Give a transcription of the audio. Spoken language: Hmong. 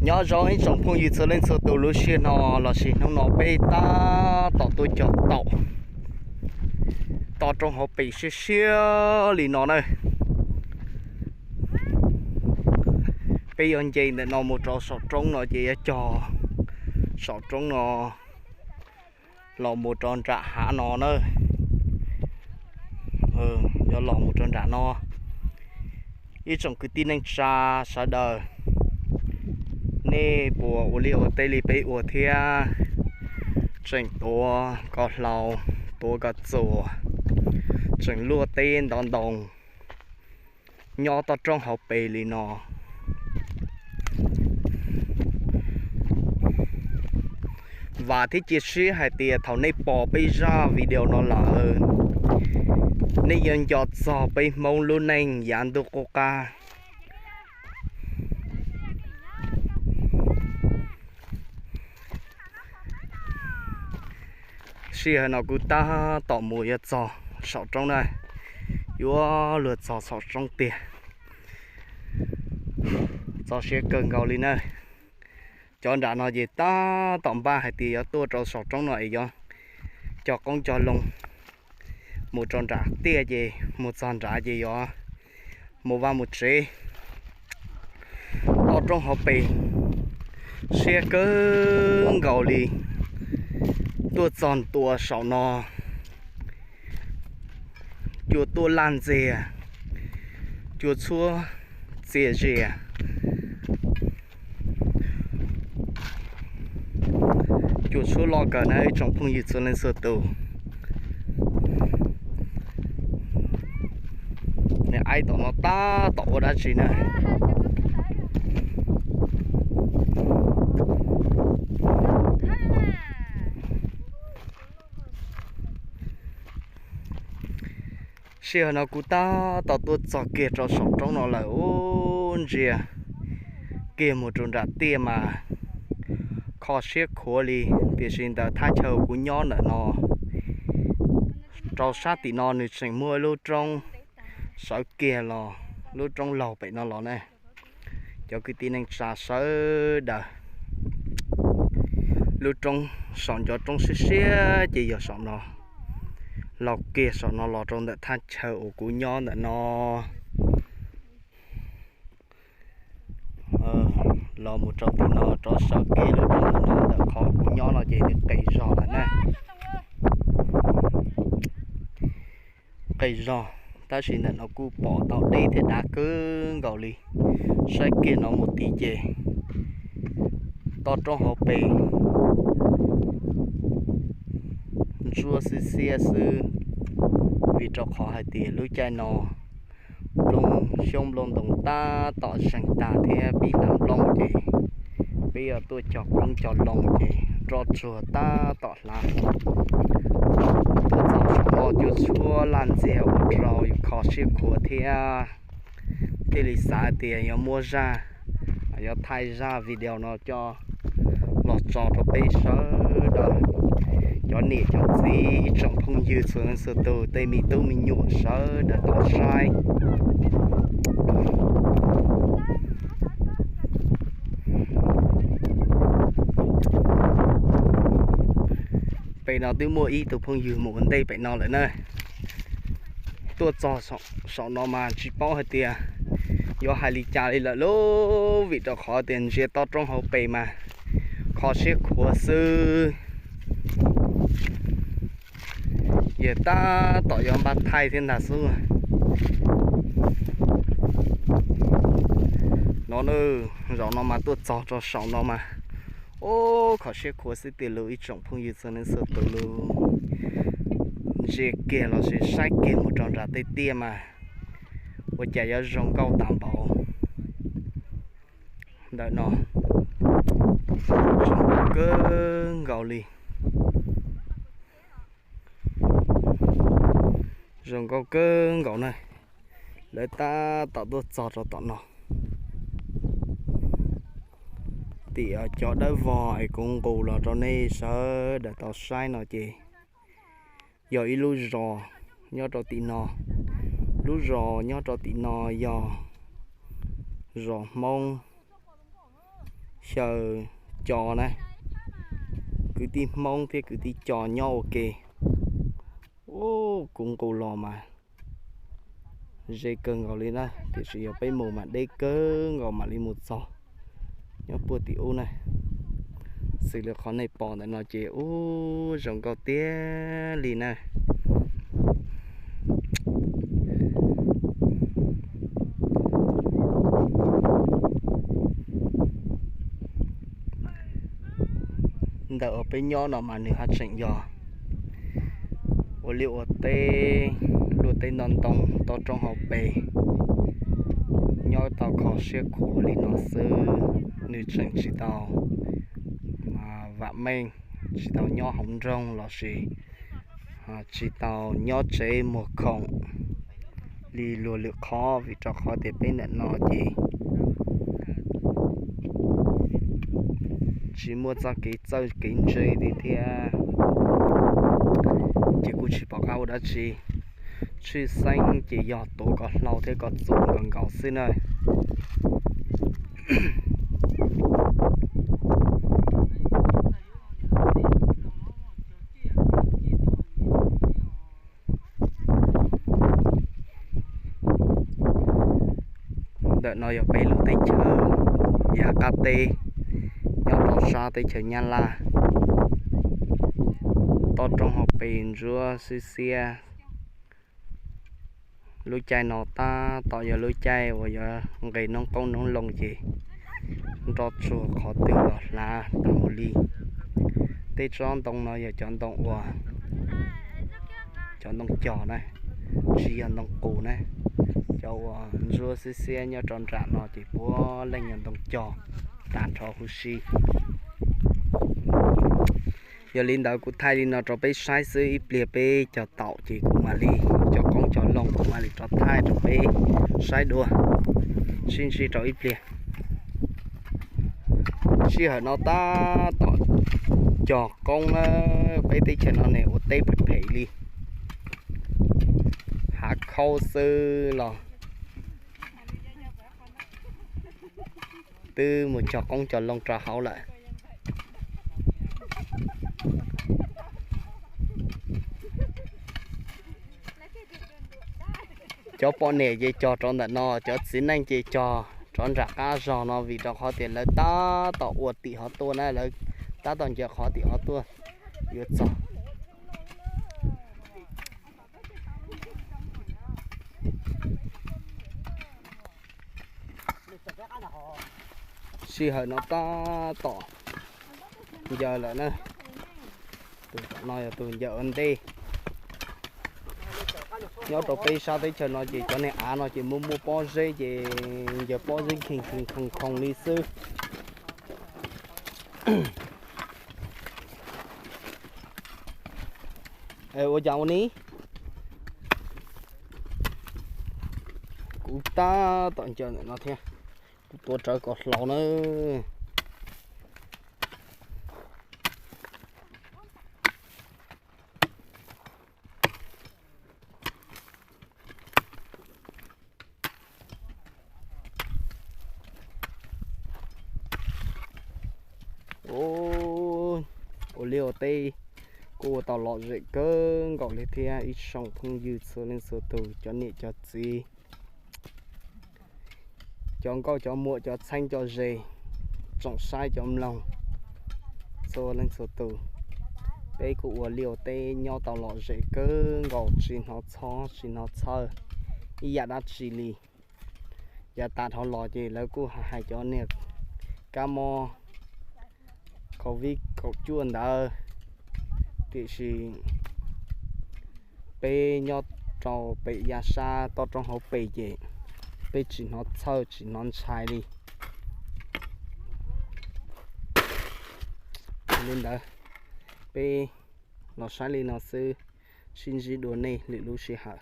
Nyob zoo ib tsoom phooj ywg txhua leej txhua tus, lub sij hawm no lossis hnub no peb tab tom tuaj cog taum toj roob hauv pes siab siab li no na. Peb yuav nce ntawm no mus rau saum roob no ces yuav cog saum roob no los mus rau nram hav no na. Yuav los mus rau nram no. Ib tsoom kwv tij neej tsa sawv daws, nej puas ua liaj ua teb li peb ua thiab? Tseem tuav ko hlau, tuav ko txuas, tseem luaj teb ntov ntoo nyob toj roob hauv pes li no. Vam thiab cia siab hais tias thaum nej pom peb zaj video no lawm, nej yuav nco txog peb Hmoob lub neej yav ntuj qub qab. Sij hawm no kuv tab tom mus yuav txog saum roob na, yuav luag txog saum roob tiag. Txog siab kawg nkaus li na. Cov nram no ces tab tom npaj hais tias yuav tuaj rau saum roob no es yuav cog qoob cog loo mus rau nram tiaj ces mus txog nrad ces yuav mus vaj mus tsev. Toj roob hauv pes siab kawg nkaus li. Tuaj txog ntua saum no, cua tuaj laj ntxiag, cua tshuab txias zias, cua tshuab loj kawg na ib tsoom phooj ywg txhua leej txhua tus. Nws aib tom no tab tom ua dab tsi na. Sij hawm no kuv tab tom tuaj txog kiag rau saum roob no lawm, ub, ntsia kiag mus rau nram tiaj mas kho siab khuav li. Tiam sis ntawm thaj chaw kuv nyob ntawm no rau sab tim no nws tseem muaj ib lub roob sawv kiag los, lub roob laug pem no los ne. Cov kwv tij neej tsa sawv daws, lub roob saum ncov roob siab siab ces yog saum no, laug kiag saum no los rau ntawm thaj chaw uas kuv nyob ntawm no los mus rau tim no rov sawv kiag lub roob ntawm no, ntawm qhov kuv nyob no ces nws qis zog lawm na. Qis zog, tab sis ntawm no kuj pom tau deb thiab dav kawg nkaus li. Saib kiag no mus tid ces toj roob hauv pes ntsuab xwb xiab xwb, vim rau qhov hais tias lub caij no nplooj xyoob nplooj ntoo tab tom zeeg tag thiab pib hlav nplooj ces peb yuav tuaj cog qoob cog loo ces roj tsuag tab tom hlav. Tuaj txog saum no cua tshuab laj ntxiag ua rau yus kho siab khuav thiab. Thiaj li xav tias yuav muab zaj, yuav thaij zaj video no coj los tso rau peb sawv daws, cov niam cov txiv ib tsoom phooj ywg txhua leej txhua tus, tej me tub me nyuam sawv daws tau saib. Pem no twb muaj ib tug phooj ywg mus ua ntej pem no lawm na. Tuaj txog saum no mas tsis paub hais tias yuav hais li cas li lawm lauj, vim rau qhov tias ntsia toj roob hauv pes mas kho siab khuav xwb. Yog tab tom yuav npaj thaij thiab ntag xwb. No, zaum no mas tuaj txog rau saum no mas, ub, kho siab khuav xwb tiag lauj ib tsoom phooj ywg txhua leej txhua tus lauj. Ntsia kiag los sis saib kiag mus rau nram tej tiaj mas ua cas yuav zoo nkauj tas npaum ntawm no. Zoo nkauj kawg nkaus li. Zoo nkauj kawg nkaus na. Lawv tab tom tuaj txog rau tom no. Tim cov dawb vog es kuv nqus los rau nej sawv daws tau saib no ces yog ib lub zos nyob rau tim no. Lub zos nyob rau tim no yog zos Hmoob chaw co na, kwv tij Hmoob thiab kwv tij co nyob ua ke. Ub, kuv nqus los mas ze kawg nkaus li na, tiam sis yog peb mus mas deb kawg nkaus mam li mus txog nyob puag tim ub na. Xws li qhov nej pom ntawm no ces ub zoo nkauj tiag li na. Ntawm uas peb nyob no mas nws haj tseem yog ua liaj ua teb, luaj teb ntoj ntoo toj roob hauv pes, nyob tau kho siab khuav li no xwb. Nws tseem tsis tau vam meej, tsis tau nyob hauv nroog los sis tsis tau nyob tsev muag khoom li luag lwm qhov, vim rau qhov tias peb ntawm no ces tsis muaj txoj kev txawj kev ntse li thiab, ces kuj tsis pom qab ua dab tsi. Tshwj xeeb ces yog tuav kom hlau thiab kom txuas nkaus nkaus xwb na. Ntawm no yog peb lub teb chaws yav qab teb, nyob rau sab teb chaws Nyab Laj, toj roob hauv pes ntsuab xwb xiab. Lub caij no tab tom yog lub caij uas yuav nqes noob qoob noob loo ces nroj tsuag qhov twg los hlav tag mus li. Tej tsob ntoo no yog cov ntoo uas, cov ntoo cog na, tsis yog ntoo qus na. Cov uas ntsuab xwb xiab nyob rau nram no ces puav leej yog ntoo cog tag nrho huv si. Yog li ntawd kuv thaij li no rau peb saib xwb, ib pliag peb cog taum ces kuv mam li, cog qoob cog loo kuv mam li rov thaij rau peb saib dua. Sib ntsib rau ib pliag. Sij hawm no tab tom cog qoob na, peb teb chaws no ne ua teb phem phem li, hav khaub xwb los twb mus cog qoob cog loo rau hauv lawm. Cov poj niam ces cog rau ntawm no, cov txiv neej ces cog rov nram qab zog no vim rau qhov tias lawv tab tom ua tim hov tuaj na, lawv tab tom ncaws qhov tim hov tuaj yuav txog. Sij hawm no tab tom ncaws lawm na. Tus tom no yog tus ncaws ua ntej. Nyob rau peb sab teb chaws no ces cov niag av no ces muaj muaj pob zeb ces ncaws pob zeb nkhees nkhees khoos khoos li xwb. Ua cas ua ni? Kuv tab tom ncaws ntawm no thiab, kuv tuav rawv kom hlau na. Ua liaj ua teb kuj ua tau lom zem kawg nkaus li thiab ib tsoom phooj ywg txhua leej txhua tus, cov niam cov txiv, cov nkauj cov muam, cov txheeb cov ze, tsoom saib cov mloog txhua leej txhua tus. Peb kuj ua liaj ua teb nyob tau lom zem kawg nkaus, tsis hnov txhob tsis hnov txhawj ib yam dab tsi li. Yav tas dhau los ces lawv kuj hais cov niag kab mob covid kaum cuaj ntawd, tiam sis peb nyob rau pem yav sab toj roob hauv pes ces peb tsis hnov txhawj tsis hnov ntshai li. Li ntawd, peb los saib li no xwb, sib ntsib dua nej lwm lub sij hawm.